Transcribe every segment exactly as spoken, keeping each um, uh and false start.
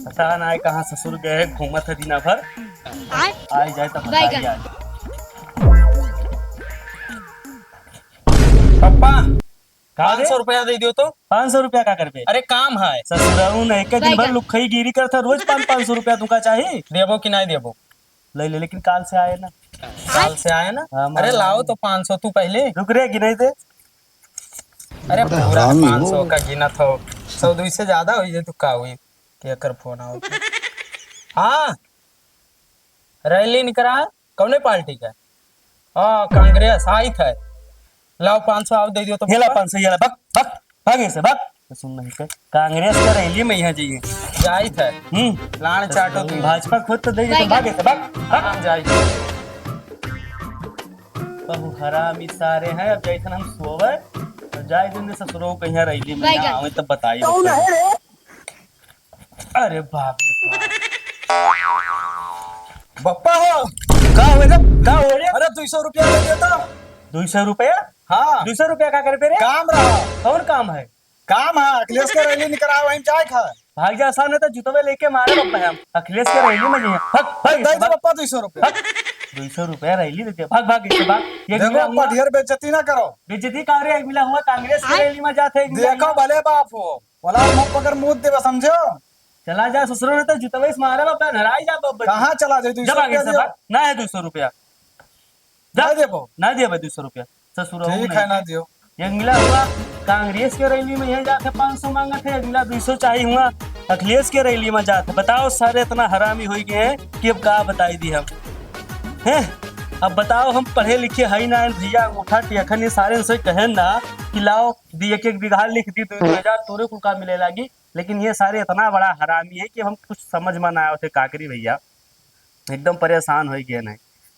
पता नाहीं कहाँ ससुर गए हैं, घूमत है दिना भर। आए? आए जाए तब बताई जाए। पप्पा, का रे? पाँच सौ रुपया दे दियो तो। पाँच सौ रुपया का करबे? अरे काम है। ससुराऊ नहीं के दिन भर लुक्खई गिरी करत है, रोज पाँच, पाँच सौ रुपया तुमका चाही? देबो कि नहीं देबो? ले ले, लेकिन काल से आए ना। काल से आए ना? हाँ, अरे मामा। लाओ तो पाँच सौ तू पहले। रुक रे, गिने दे। अरे बड़ा पूरा हरामी पाँच सौ हो। का गिनत हो। सौ दुई से ज्यादा होई जे तू का हुई? केकर फोन आवत है? हाँ। रैली निकरा, कौने पार्टी का? हाँ, कांग्रेस आई था। लाओ पाँच सौ आओ दे दियो तो ये ला पप्पा। पाँच सौ, ये ला, भग, भग, भग ऐसे, भग। तो सुन नहीं के, कांग्रेस के रैली में यहाँ जाइए। जाई था। हम्म। लाड़ चाटो तू। भाजपा खुद तो दे दियो, भाग ऐसे, भग, भग। हाँ, जाई। बहु हरामी सारे हैं, अब जैसन हम सोवे, तो जाए दिन ससुरो कहीं रैली में ना आवे तब बताइए। कौन है रे? अरे बाप रे बाप। बप्पा हो। का हो रे? का हो रे? अरे दुई सौ रुपया दे देता। दुई सौ रुपया? हाँ। दुई सौ रुपया का करबे रे? काम रहा। कौन काम है? काम है, अखिलेश के रैली निकरा, वहीं जाए खा। भाग जा सामने तो जुतवे लेके मारे बप्पा हम। अखिलेश के रैली में नहीं है। भाग, भाग, दे दे भाग। बप्पा दुई सौ रुपया। भाग। दुई सौ रुपया रैली देते, भाग, भाग, इससे भाग। ये देखो, मिला हुआ। ढेर बेइज्जती ना करो। बेइज्जती का रे, एक मिला हुआ कांग्रेस के रैली में जाते, एक मिला देखो हुआ। भले बाप हो। वाला मुंह पकड़ मुंह देबे, समझो? चला जा ससुरो, नहीं तो जुतवे से मारे बप्पा, नराई जा बप्पा। कहाँ चला जाए? दुई सौ जब आगे रुपया से दियो। बात, ना है दुई सौ रुपया। जा। ना देबो? ना देबे दुई सौ रुपया। ससुरो ठीक नहीं है, ना दे। दियो। ये मिला हुआ कांग्रेस के रैली में यहाँ जाके पाँच सौ मांगत है, अगला दुई सौ चाही हुआ अखिलेश के रैली में जात है। बताओ सारे इतना हरामी हो गए हैं कि अब का बताई दी हम, हैं? अब बताओ, हम पढ़े लिखे हई ना भैया, अंगूठा टेखन, ये सारे से कहें ना कि लाओ दी एक एक बीघा लिख दी, दो दो हजार तोरे कुल का मिले लागी, लेकिन ये सारे इतना बड़ा हरामी है कि हम कुछ समझ में ना आवत है, का करी भैया, एकदम परेशान हो गए नहीं।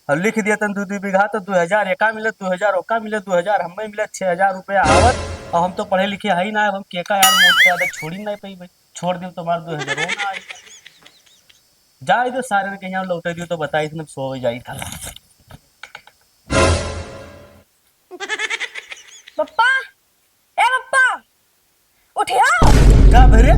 और लिख दिए तन दो दो बीघा तो दो हजार एका मिले, दो हजार ओका मिले, दो हजार हमें मिले, छह हजार रुपया आवत, और हम तो पढ़े लिखे हई ना, अब हम केका यार मोट के आदत छोड़ी नहीं पाई भाई, छोड़ दियो तुम्हारे दो हजार ना आई। जाए दो सारे के यहाँ लौटे दियो तो बताई इसने सो जाई था। पप्पा, ए पप्पा, उठिया। का भरे?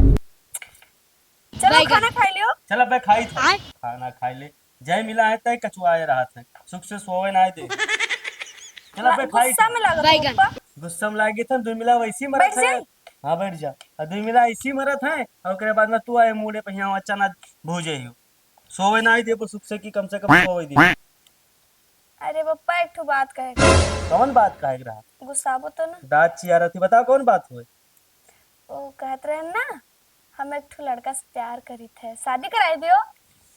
चलो बैगन। खाना खाई लियो। चला बे खाई था। आय। खाना खाई ले। जय मिला है तय कचुआए रहा था। सुख से सोवे ना दे। चला बे खाई गुस्सा था। में लागत बैगन। पप्पा। गुस्सा में लागे था, दो मिला वैसी मरत बैठ है। जाई। हाँ बैठ जा। और दो मिला ऐसी मरत है और ओकरे बाद में तू आए मूड़े पे यहाँ चना भूजे ही। सोवे ना दे सुख से कि कम से कम सोवे दे। अरे पप्पा, एक ठो बात कहे के। कौन बात कहे के रहा? गुस्साबो तो ना। दाँत चियारत ही, बताओ कौन बात हुए? वो कहत रहे ना, हम एक ठो लड़का से प्यार करित है, शादी कराई दियो।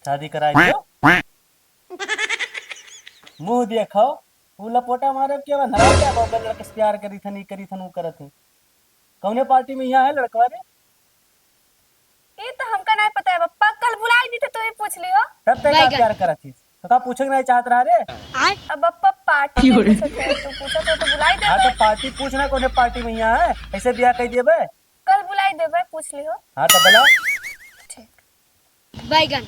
शादी कराई दियो? मुँह देखो, वो लपोटा मारे के बा, नराई जाबो, अगर लड़का से प्यार करित है, नहीं करित है, वो करत है। कौने पार्टी में यहाँ है लड़कवा रे? ये तो हमका नहीं पता है पप्पा, कल बुलाई दी थे तो ही पूछ लियो। तब तक का बैगन। प्यार करत थी? तो का पूछे के नहीं चाहत रहा रे? अब पप्पा पार्टी क्यों में रे? पूछत है, तू पूछत हो तो बुलाई हाँ, देबे। तो पार्टी पूछना, कौने पार्टी में यहाँ है? ऐसे ब्याह कह दिए बे? कल बुलाई देबे, पूछ लियो। हाँ, तो बोला। ठीक। बैगन।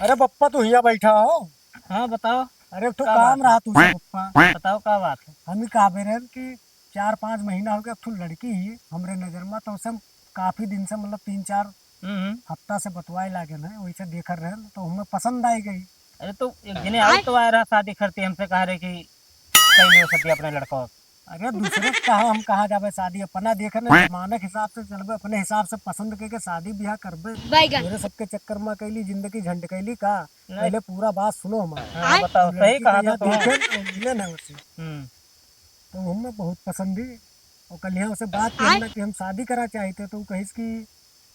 अरे पप्पा, तू हिया बैठा हो? हाँ, बताओ। अरे, एक ठो का काम बात है? रहा तू से, पप्पा। बताओ, का बात है? हम ही कहबे रहन कि चार पाँच महीना हो गया, एक ठो लड़की ही हमरे नजर में, तो उसे हम काफी दिन से, मतलब, तीन चार हम्म, हम्म। हफ्ता से बतवाए लागेन है, वैसे देखत रहन, तो हमें पसंद आई गई। अरे, तो एक जने और तो आए रहा शादी करते, हमसे कहा रहे कि कई लोग सत्य अपने लड़का। अरे, दूसरे के कहा हम कहाँ जाबे शादी, अपना देखे ना, जमाने के हिसाब से चलबे, अपने हिसाब से पसंद के, के शादी ब्याह करबे। बैगन। मेरे सबके चक्कर में कैली जिंदगी झंड कैली का? नहीं। पहले पूरा बात सुनो हमारा। हाँ, बताओ, सही कहा तो तुम। देखे ना, मिले ना उसे। हम्म। तो हमें बहुत पसंद ही। और कल यहाँ उसे बात की हमने कि हम शादी करा चाहते, तो वो कहिस कि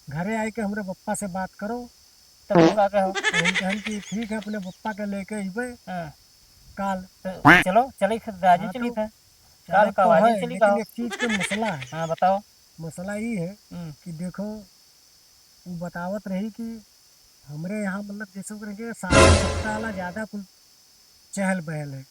घरे आए के हमरे पप्पा से बात करो। तब वो का कहो? तो हम कहन कि ठीक है, अपने पप्पा के लेके अइबे हाँ। काल। तो चलो, चली फिर, राजी हाँ, चली तो था। काल चलत का तो वाजी है, चली लेकिन का? एक चीज के मसला है। हाँ, बताओ। मसला ई है हम्म। कि देखो, वो बतावत रही कि हमरे यहाँ, मतलब, जैसे ओकरे के साथ सत्ता वाला ज्यादा कुल चहल पहल है।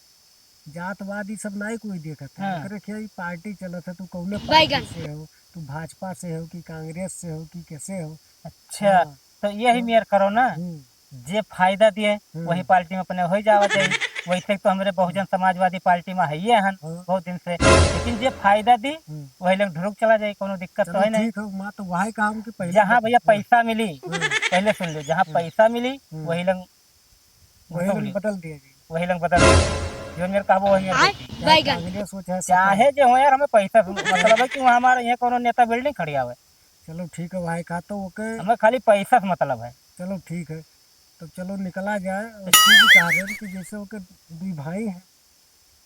जातवाद ई सब नाई कोई देखत है। हाँ। ओकरे के ई पार्टी चलत है, तू कौने पार्टी बैगन। से हो, तू भाजपा से हो कि कांग्रेस से हो कि कैसे हो? अच्छा, हाँ। तो यही तो मेर करो ना, हम्म। जे फायदा दिए, हम्म। वही पार्टी में अपने हो जावा जाए। वैसे तो हमरे बहुजन समाजवादी पार्टी मा हइये हन हाँ। बहुत दिन से, लेकिन जे फायदा दी, हम्म। वही लोग ढुरुक चला जाई, कौनो दिक्कत तो चलो है नहीं। ठीक है, मैं तो वही काम के पहले जहाँ बता-, भैया हाँ। पैसा मिली, हाँ। पहले सुन लो, जहाँ हाँ। पैसा मिली, हम्म। वही लोग वही घुसुक लोग ली। बदल दिया जी। वही लोग बदल दिया। जो मेरे कहबो वही मेरे आय, बोल दी। चाहे बैगन। कांग्रेस हो, चाहे सपा चाहे हो। जो हो यार, हमें पैसा से मतलब है कि वहाँ हमारे यहाँ कौनो नेता building खड़ी आवे। चलो ठीक है भाई, कहा तो ओके। हमें खाली पैसा से मतलब है। चलो ठीक है, तो चलो निकला जाए। और चीज कहा रहे कि जैसे ओके दुई भाई हैं,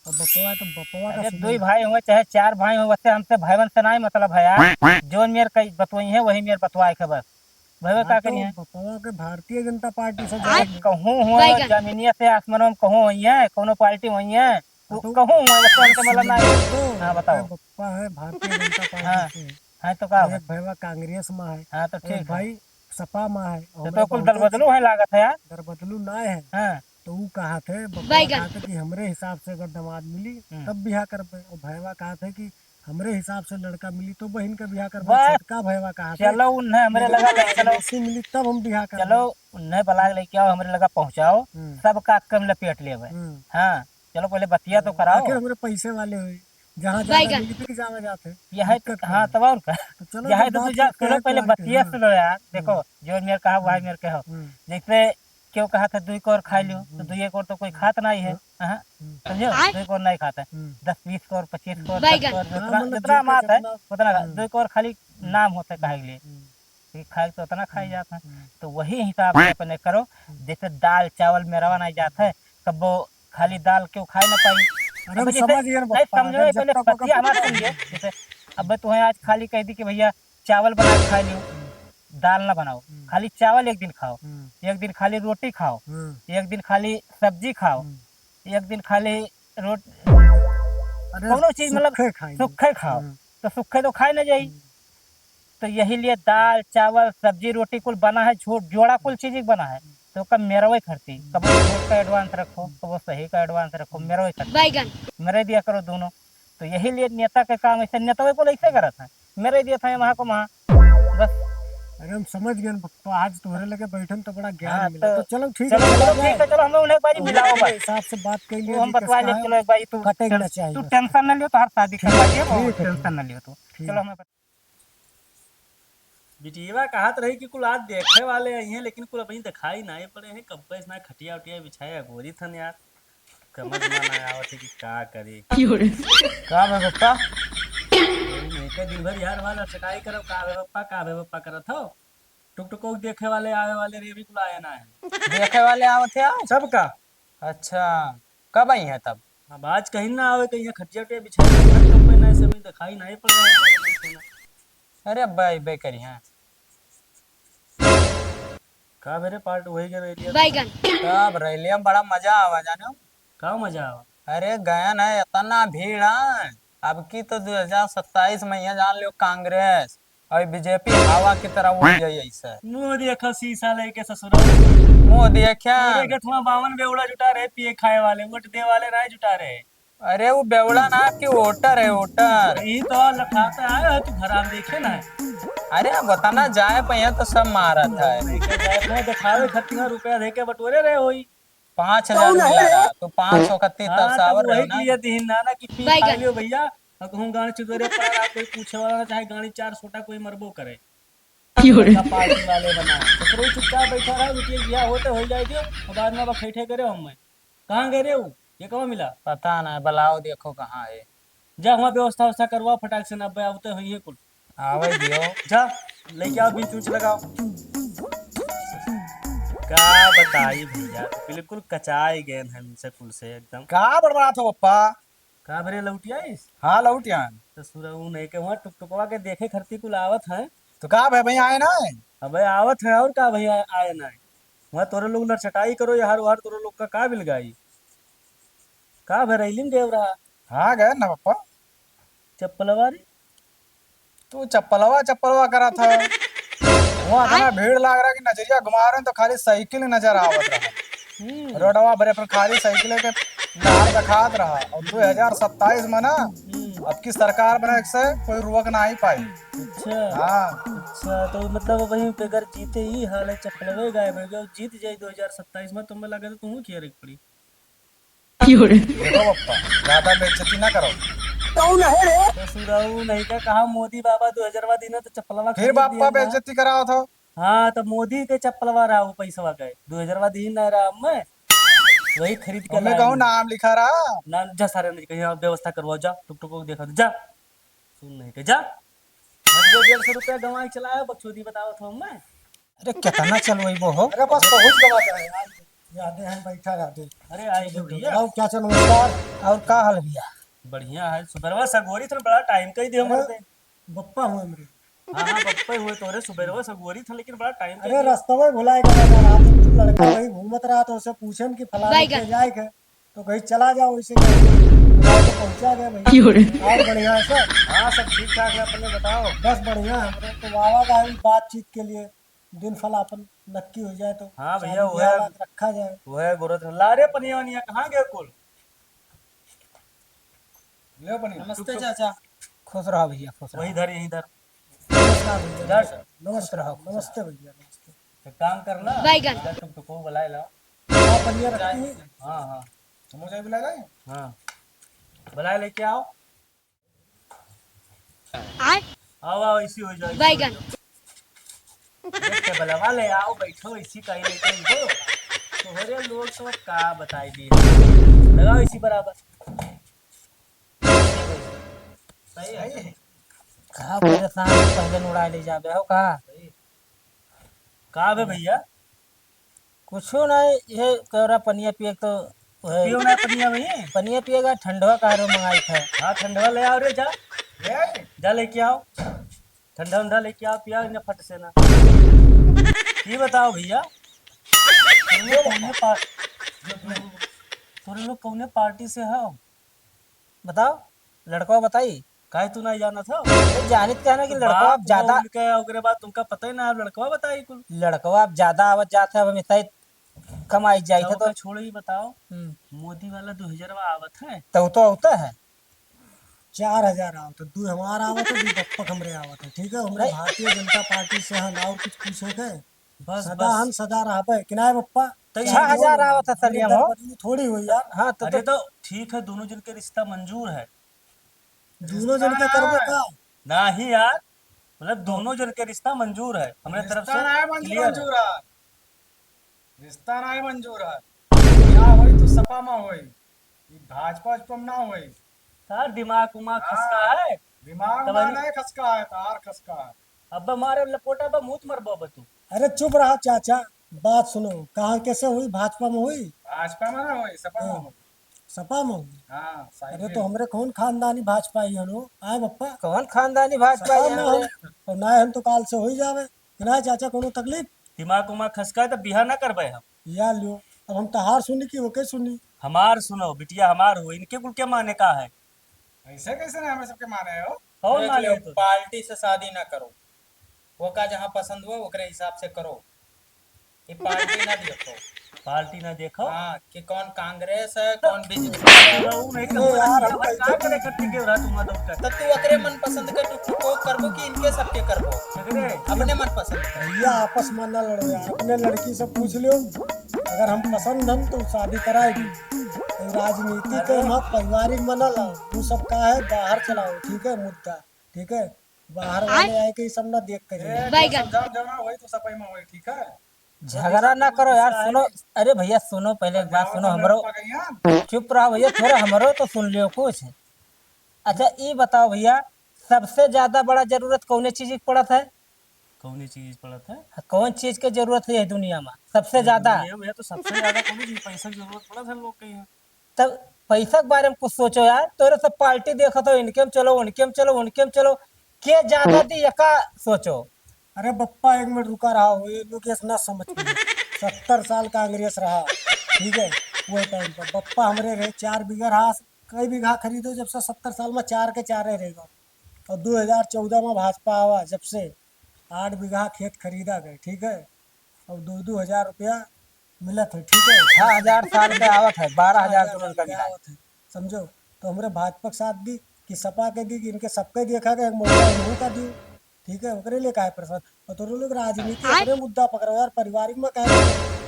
और बपवा तो बपवा का अरे सुनो। दुई भाई हुए चाहे चार भाई हुए, वैसे हमसे भाईवन से नहीं मतलब है यार। जोन मेर कई बतवाई है वही मेर बतवाए के बस। भाई हाँ, का तो करिए? बपवा के भारतीय जनता पार्टी से अरे जाएंगे। कहूँ हुए बैगन। जमीनिया से आसमानों में कहूँ हुई है, कौनो पार्टी हुई है, हाँ, तो कहूँ हुए, वैसे हमसे मतलब ना है। तो हाँ, बताओ। बप्पा है भारतीय जनता पार्टी हाँ, से। हाँ, तो का और हुआ? एक भैया कांग्रेस में है। हाँ, तो और एक ठीक है। भाई सपा में है। तो, हमरे तो कुल बहुत दलबदलू है लागत है यार। दलबदलू ना है। हाँ। तो ऊ कहा थे, बप्पा बैगन। कहा थे कि हमरे हिसाब से अगर दामाद मिली, हम्म। तब बियाह करबे। और भैया कहा थे कि हमरे हिसाब से लड़का मिली, तो बहिन का बियाह करबे। बस। छोटका भैया कहा थे चलो, उन्हें हमरे कि लगा ले, चलो। जैसी मिली, तब हम बियाह करबे। चलो, उन्हें बला के लेके आओ, हमरे लगा पहुँचाओ, हम्म। सब का कम लपेट लेबे। हम्म। हाँ। चलो पहले बतिया तो कराओ। आखिर हमरे पैसे वाले हुई, जहाँ ज्यादा बैगन। मिली, बिक जावा जात है। यह है तो, दिक्कत हाँ, कहाँ है? तब और का? तो चलो, यह जब है तो बात तू जा, करते सुनो हैं तो पहले आखिर, बतिया हाँ। सुनो यार। देखो, हम्म। जो मेरे कहा, वही हम्म। मेरे कहो। हम्म। जैसे क्यों कहा था, दुई कोर खाई लियो, तो हम्म। दुई कोर तो कोई खात नहीं है। हम्म। हाँ, हम्म। समझो? आय। दुई कोर नहीं खाता है। हम्म। दस, बीस कोर, पच्चीस कोर, बैगन। दस कोर, हाँ, जितना, मतलब जितना जिनका मात है, जितना, उतना खा। हम्म। दुई कोर खाली हम्म। नाम होता है, कहा के लिए। हम्म। कि खाए तो उतना खाई हम्म, जात है। हम्म। तो वही हिसाब से अपने करो, हम्म। जैसे दाल चावल मेरवा नहीं जात है, कब्बो खाली दाल क्यों खाए ना पाई। अरे अब हम जैसे समझ गए ना नहीं बप्पा, समझो, अगर जब पहले तक ओकर बतिया हमार सुनिए। जैसे अब तुम्हें आज खाली कह दी कि भैया चावल बना के खा लियो, हम्म। दाल ना बनाओ, हम्म। खाली चावल एक दिन खाओ, हम्म। एक दिन खाली रोटी खाओ, हम्म। एक दिन खाली सब्जी खाओ, हम्म। एक दिन खाली रोट-, अरे कौनो चीज मतलब सूखे खाई। सूखे खाओ, हम्म। तो सूखे तो खाए ना जाई। हम्म। तो यही लिए दाल, चावल, सब्जी, रोटी कुल बना है, झो-, जोड़ा कुल चीज ही बना है। तो कब मेरवे खरती, कबो झूठ का advance रखो, कबो सही का advance रखो, मेरवे खरती। बैगन। मेरे दिया करो दोनों। तो यही लिए नेता के काम ऐसे, नेता कुल ऐसे करत है, मेरे दिया था वहाँ को वहाँ, बस। अरे हम समझ गए, तो आज तुम्हारे लगे बैठन तो बड़ा ज्ञान हाँ, मिला। तो तो चलो ठीक है, चलो, चलो चलो ठीक है, चलो हमें उन्हें एक बारी तो मिलाओ उनके बस। हिसाब से बात कर लिए वो हम कि बतवा किसका ले, है, चलो एक बारी तू कटेगा टें-, ना चाहिए तू बस। tension न लियो, तो हर शादी ठीक, करवा दिए, ठीक है, tension ठीक। न लियो तू। ठीक। चलो हमें बिटियवा कहत रही कि कुल आज देखे वाले आई हैं, लेकिन कुल अबहीं दिखाई नाहीं पड़े हैं। कब का इसना खटिया उटिया बिछाए अगोरी थन यार, समझ में ना आवत है कि का करी। क्यों रे? का बे पप्पा? यही नहीं के दिन भर यार वाला चटाई करब, का बे पप्पा, का बे पप्पा करत हो। टुकटुको देखे वाले आवे वाले रे, अभी कुल आए ना है। देखे वाले आवत है आज? सबका। अच्छा, कब आई हैं तब? अब आज कहीं ना आवे, कहीं खटिया उटिया बिछा के घर कब में ना, ऐसे में दिखाई नहीं पड़ रहा है। अरे अब्बे, अब्बे करी हैं। का मेरे part वही के रैलिया बैगन। का अब रैलिया में बड़ा मजा आवा, जाने हो? का मजा आवा? अरे गयन है, इतना भीड़ है। अब की तो दो हज़ार सत्ताईस में यहाँ जान लियो कांग्रेस और बीजेपी हवा की तरह उड़ गई ऐसे। मुंह देखा शीशा लेके ससुरा। मुंह देखा। पूरे गठवा बावन बेवड़ा जुटा रहे पिए खाए वाले, वोट दे वाले ना जुटा रहे। अरे वो बेवड़ा ना आपके वोटर है, वोटर। यही तो लफाता आया है तू घर आम देखे ना। अरे अब बता ना जाए पहिया तो सब मारत है। नहीं के जाए, मैं दिखावे खतिया रुपया दे के बटोरे रहे होई। पाँच हज़ार कौन मिला है? रहा, तो पाँच सौ इकतीस हाँ, तब तो सावर वही रहे ना। के लिए दीन ना, ना कि पी बैगन। खा लियो भैया, और कहूँ गाँव चुदरे पर आ, कोई पूछे वाला ना, चाहे गाड़ी चार छोटा कोई मरबो करे। क्यों रे? का पार्टी वाले बना। तो कोई चुपचाप बैठा रहा, रुपये लिया होते हो जाए दियो, और बाद में अब बैठे करे हम में। कहाँ गए रे वो? ये कहाँ मिला? पता ना, बुलाओ देखो कहाँ है। जा, वहाँ व्यवस्था व्यवस्था करवाओ फटाक से, ना अब्बे आवते होइए कुल। आवे दियो। जा, लेके आओ, बीच उच लगाओ। का बताई भैया, बिल्कुल कचाई गए हैं इनसे कुल से एकदम। का बड़बड़ात हो पप्पा? का बरे लौट आइस? हाँ, लौट आन। तो सुरऊ नहीं के वहाँ टुकटुकवा के देखे खरती कुल आवत हैं। तो का भाई, भाई आए ना? अबे आवत हैं और का भैया आए ना? वहाँ तोरे लोग लड़चटाई करो, यार, वहाँ तोरे लोग का का बिलगाई? का भे रैली में गए रहा? हाँ, गए ना पप्पा। चप्पलवा रे? तू चप्पलवा, चप्पलवा करा था। वहाँ इतना भीड़ लाग रहा कि नजरिया घुमा रहे तो खाली साइकिल नजर आवत रहा। हम्म। रोडवा भरे पर खाली साइकिल के नार दिखात रहा। और दो हज़ार सत्ताईस में ना, हम्म। अब की सरकार बने से कोई रोक ना ही पाई। अच्छा। हाँ। अच्छा, तो मतलब वही बगैर जीते ही हाल है, चप्पलवे गायब हो गया। जीत जाए दो हज़ार सत्ताईस में, तो मैं लगे तो तू खियारे पड़ी। क्यों रे? देखो बप्पा, ज्यादा बेइज्जती ना करो। कौन है रे? ससुराऊ नहीं का कहा, मोदी बाबा दो हजारवा दिन तो चप्पलवा फिर खरीद बप्पा दिया ना। बेइज्जती करावत हो। हाँ, तो मोदी के चप्पलवा रहा, वो पैसवा के दो हजारवा दिन ना रहा, मैं वही खरीद के हमें लाया कहूँ हूँ। नाम लिखा रहा। ना, जा सारे नहीं कहीं, आप व्यवस्था करवाओ, जा टुकटुक को देखा, जा। सुन नहीं के, जा। अब जो डेढ़ सौ रुपया गंवा के चलाया, बकचोदी बतावत हो मैं। अरे, कितना चलवइबो हो? अरे, बस पहुँच गवा जाए यार। यादे हैं, बैठा यादे। अरे, आई गए भैया। और क्या चल, नमस्कार। और का हाल भैया? बढ़िया है। सुबेरवा सगोरी थे, बड़ा टाइम कई दियो अरे, मरते। बप्पा हुए मेरे। हाँ, हाँ, बप्पा हुए तोरे, सुबेरवा सगोरी थे, लेकिन बड़ा टाइम कई अरे, दियो। रास्ता में भुलाए गया था, रात में लड़का वही घूमत रहा, तो उसे पूछन कि फलाने बैगन। के जाए के। तो कहीं चला जाओ, इसे कहीं तो पहुंचा गया भाई। क्यों रे? और बढ़िया है सब? हाँ, सब ठीक ठाक है, अपने बताओ। बस बढ़िया है, हमरे तो आवा जाए बातचीत के लिए, दिन फल अपन नक्की हो जाए तो हाँ भैया, शादी वो ब्याह है, बात रखा जाए। वो है गोरख। ला रे पनिया वनिया, कहाँ गए कुल? ले पनिया। नमस्ते चाचा। खुश रहो भैया, खुश रहो। वही धर, यहीं धर। नमस्कार भैया, जा। नमस्कार। नमस्कार, खुश रहो, खुश नमस्ते रहो। भैया, नमस्ते। तो काम करना, बैगन। जा टुकटुको बुलाए लाओ। हाँ, पनिया रखती है। हाँ, हाँ। समोसा भी ला लाए? हाँ। बुलाए लेके आओ। आय? आओ, आओ, इसी हो जाओ, इसी बैगन। हो जाओ। अरे, टेबलवा ले आओ, बैठो, इसी का ही लेके हो। तोहरे लोग तो का बताई दी। लगाओ इसी बराबर। सही है। का परेशान, पहले उड़ा ले जाबे हो का? सही। का बे भैया? कुछो नहीं, ये कह रहा पनिया पिए तो वह पियो ना पनिया भैया। पनिया पिएगा, ठंडवा का रो मंगाई था। हाँ, ठंडवा ले आओ रे, जा। ले। जा लेके आओ। ठंडा उंडा लेके आओ, पिया इन्हें फट से ना। ये बताओ भैया, तुम लोग कौने पा-, तुम लोग कौने पार्टी से हो? बताओ, लड़कवा बताई। काहे तू नहीं जानत हो? तो जानित का है ना कि तो लड़कवा बाप अब ज्यादा वो उनके, ओकरे बाद तुमका पता ही ना, लड़कवा बताई कुल। लड़कवा अब ज्यादा आवत जात है, अब हमेशा ही कम आई जाई तो था तो ओका छोड़ो, ही बताओ, हम्म। मोदी वाला दो हजारवा आवत है? तो वो तो होता है। चार हजार आवत है, दो हमार आवत है, दो बप्पक हमरे आवत है, ठीक है? हमरे नहीं। भारतीय जनता पार्टी से हम और कुछ पूछे के? बस, सदा बस। हम सदा रहबे, कि नाय बप्पा? तो चाहे छह हजार जो आवत है, हमरे सलिया हो। दरबारी थोड़ी हो यार। हाँ, तो, अरे तो तो ठीक है, दोनों जन के रिश्ता मंजूर है। दोनों जन के करबे का? नहीं यार, मतलब दोनों जन के रिश्ता मंजूर है, हमरे तरफ से रिश्ता ना है मंजूर, clear है। मंजूर है। रिश्ता ना है मंजूर है। या होई तो सपा में होई, ई भाजपा उजपा में ना होई। सार दिमाग उमाग हाँ, खसका है। दिमाग तब उमाग अभी नहीं खसका है, तार खसका है। अब मारे लपोटा बा, मुंह मरबो अब तू। अरे चुप रहा चाचा, बात सुनो, कहाँ कैसे हुई? भाजपा में हुई? भाजपा में ना हुई, सपा में हाँ। हुई। सपा में हुई? हाँ, साइकिल। अरे तो हमरे कौन खानदानी भाजपा ही हलो? आए बप्पा। कौन खानदानी भाजपा सपा ही में हलो? हम, और ना हम तो काल से हो ही जावे। कि ना चाचा, कोनो तकलीफ? दिमाग उमाग खसका है तो बिहा ना करबे हम। या लियो, अब हम तहार सुनी कि ओके सुनी? हमार सुनो, बिटिया हमार हो, इनके कुल के माने का है? ऐसे कैसे ना हमें सबके माने हो? कौन देख माने लो, हो तो? पार्टी से शादी ना करो, वो का जहाँ पसंद हो ओकरे हिसाब से करो। ये पार्टी ना देखो। पार्टी ना देखो? हाँ, कि कौन कांग्रेस है, कौन बीजेपी है। वो नहीं ए यार, हम का करे करती के रहा तुम लोग का? तो तू ओकरे मन पसंद के टुक टुक को करबो कि इनके सबके करबो? एकरे? अपने मन पसंद के। भैया, आपस में ना लड़ो यार, अपने लड़की से पूछ लियो, अगर हम पसंद हन तो शादी कराएगी। और राजनीति के वहाँ पारिवारिक मनल है, तू सब का है बाहर चलाओ, ठीक है, मुद्दा, ठीक है, बाहर वाले आए के ई सब ना देख के जाए। ए, बैगन। जब जब ना होई तो सफाई में होई, ठीक है? झगड़ा ना करो यार, सुनो। अरे भैया सुनो, पहले एक बात सुनो हमरो। चुप रहो भैया, थोड़ा हमरो तो सुन लियो कुछ। अच्छा, ई बताओ भैया, सबसे ज्यादा बड़ा जरूरत कौने चीज की पड़त है? कौने चीज पड़त है? हाँ, कौन चीज के जरूरत है ये दुनिया में सबसे ये ज्यादा? दुनिया में तो सबसे ज्यादा कौने चीज, पैसा की जरूरत पड़त है लोग के यहाँ। तब पैसा के बारे में कुछ सोचो यार, तोरे सब पार्टी देखत हो, इनके में चलो, उनके में चलो, उनके में चलो, के ज्यादा दी, एका सोचो। अरे बप्पा, एक मिनट रुका रहा हो, ये लोग ये ना समझ पाए। सत्तर साल कांग्रेस रहा, ठीक है, वो टाइम पर बप्पा हमरे रहे, चार बीघा रहा, कई बीघा खरीदो, जब से सत्तर साल में चार के चारे रहेगा। और दो हजार चौदह में भाजपा आवा, जब से आठ बीघा खेत खरीदा गए, ठीक है, और दो दो हजार रुपया मिलत है, ठीक है? छह हजार साल के आवत है, बारह हजार छह हजार तुरंत साल के मिला। आवत है, समझो? तो हमरे भाजपा के साथ दी कि सपा के दी कि इनके सबके देखा के एक मौका इन्हों का दी, ठीक है? ओकरे लिए काहे परेशान? और तो लोग राजनीति आय। अपने मुद्दा पकड़ो यार, पारिवारिक में काहे?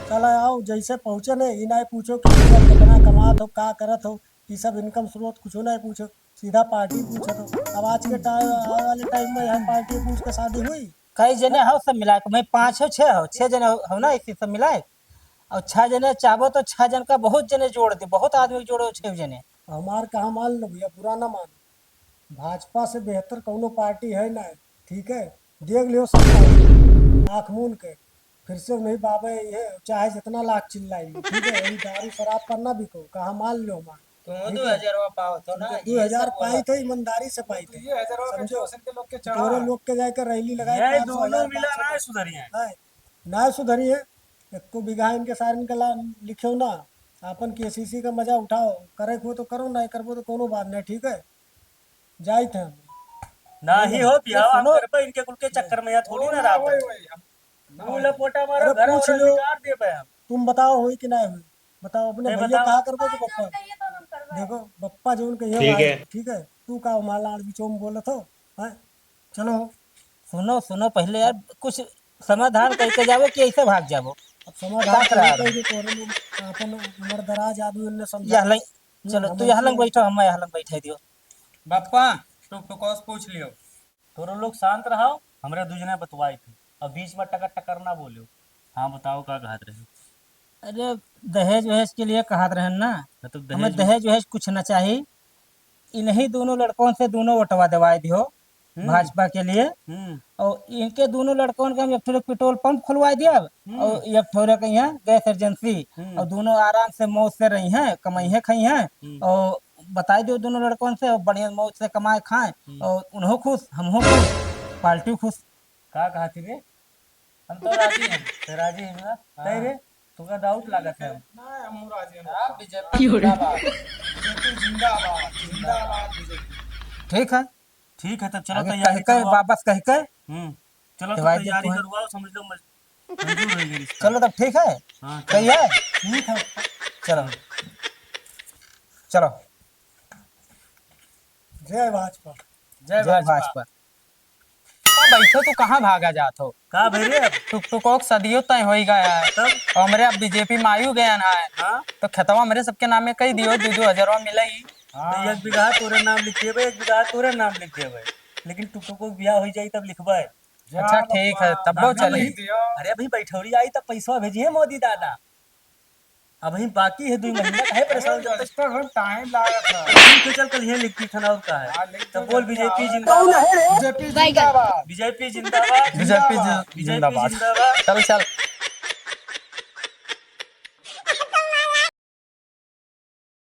चला आओ, जैसे पहुँचे ने, ई ना पूछो कि भैया कितना कमा हो, का करत हो, ई सब income स्रोत कुछो नहीं पूछो, सीधा पार्टी पूछत हो। अब आज के टाइम, आवे वाले टाइम में यहाँ पार्टी पूछ के शादी हुई? कई जने हो सब मिला के, मैं पाँच हो, छह हो, छह जने हो, हो ना, इसी सब मिला के। और छह जने चाहबो तो छह जन का बहुत जने जोड़ दे, बहुत आदमी जोड़ो, छह जने। हमार कहा मान लो भैया, बुरा ना मानो, भाजपा से बेहतर कौनो पार्टी है ना, ठीक है, देख लियो सब आँख मून के, फिर से उन्हीं बाबे ये चाहे जितना लाख चिल्लाई लो, ठीक है, ये दारू शराब पर ना बिको, कहा मान लो हमार, तुम ठीक दो है? हजारवा पाओ तो ना, समझो, ये दो हजार सब पाई बोला। थे, ईमानदारी से पाई थे, ये हजारवा का समझो? जो उनके लोग के चढ़ा। तोरे लोग के जाकर रैली लगाई, ये पाँच सौ, दोनों हजार, मिला पाँच सौ। ना सुधरिए। है, ना सुधरिए। एको बीघा इनके सारन के ला लिखेउ ना, आपन केसीसी का मजा उठाओ, करे को तो करो, ना करबो तो कोनो बात नहीं, ठीक है, जाइत है हम। ना ही हो बियाह, सुनो। करबे इनके कुल के चक्कर में, यहाँ थोड़ी ना रहा। वही, वही, हम मुंह लपोटा मारो, अरे घर पूछ और लो। निकाल देबे हम। तुम बताओ होई कि ना होई, बताओ अपने नहीं भैया बताओ। कहा करबो कि पप्पा? देखो, पप्पा जो उनके ये ठीक है। ठीक है, तू का हमारा लाड़ बिचोम बोलत हो, हैं? चलो। सुनो, सुनो, पहले यार कुछ समाधान करके जाबो कि ऐसे भाग जाबो? अब समाधान का करा करके रहे? जो तोरे लोग अपन उम्र दराज आदमी उनने समझा। यह लंग, हम्म, चलो, हम तू यह लंग ऐसे बैठो, हम यह लंग बैठे दियो। बापा, टुक टुक और पूछ लियो। तोरो लोग शांत रहो, हमरे दू जने बतवाई थे। अब बीच में टकर टकर ना बोलियो। हाँ, बताओ, का कहत रहे? अरे, दहेज वहेज के लिए कहत रहन ना। हाँ, तो हमें दहेज दहेज वहेज कुछ ना चाही। इन्हीं दोनों लड़कों से दोनों वोटवा देवाए दियो हम्म। भाजपा के लिए। हम्म। और इनके दोनों लड़कों के हम एक ठो पेट्रोल पंप खुलवाए दिया हम्म। और एक ठो के यहाँ गैस एजेंसी। हम्म। और दोनों आराम से मौज से रही हैं, कमाई हैं, खाई हैं। हम्म। और बताई दियो दोनों लड़कों से, और बढ़िया मौज से कमाए खाएं। हम्म। और उन्हों खुश, हमहू खुश, पार्टी खुश। का कहत ही रे? हम तो राजी हैं। ते राजी है ना? हाँ। नहीं रे, तुमका डाउट लागत है। ना, हम राजी हैं। आप बीजेपी जिंदाबाद। बीजेपी जिंदाबाद, जिंदाबाद बीजेपी। ठीक है। ठीक है, तब चलो आगे तैयारी कह के, करवाओ। वापस कह के। हम्म। चलो तो देवाई दे तैयारी तुम्हें। करवाओ, समझ लो मज-, मंजूर हो गई रिश्ता। चलो तब ठीक है। हाँ, चलो। सही है? ठीक है। चलो। चलो। जय भाजपा। जय जय भाजपा। भाजपा। तो बैठो, तू कहाँ भागा जात हो? का भई रे अब? टुकटुकोक सदियों तय होई गया है। तब? और हमरे अब बीजेपी में आयु गया ना है। हाँ? तो खेतवा हमरे सबके नामे कई दियो, दो दो हजारवा मिलाई। हाँ। तो एक बीघा तोरे नाम लिख देबे, एक बीघा तोरे नाम लिख देबे। लेकिन टुकटुकोक बियाह होई जाई तब लिखबे। अच्छा, ठीक है, तब ना, वो ना चली। लिख दियो। अरे अभी बैठौरी आई तब पैसा भेजिए मोदी दादा। अबहीं बाकी है दुई महीना, काहे परेशान अरे, होत है? रजिस्टर हो, टाइम लागत है। ठीक है, चल, कल यहीं लिख दी थाना, और का है? हाँ, लिख दो, तो बोल, जल्दी बीजेपी आओ। जिंदाबाद। कौन है रे? बीजेपी जिंदाबाद। बीजेपी जिंदाबाद। बीजेपी जिंदाबाद। बीजेपी जिंदाबाद। चल, चल।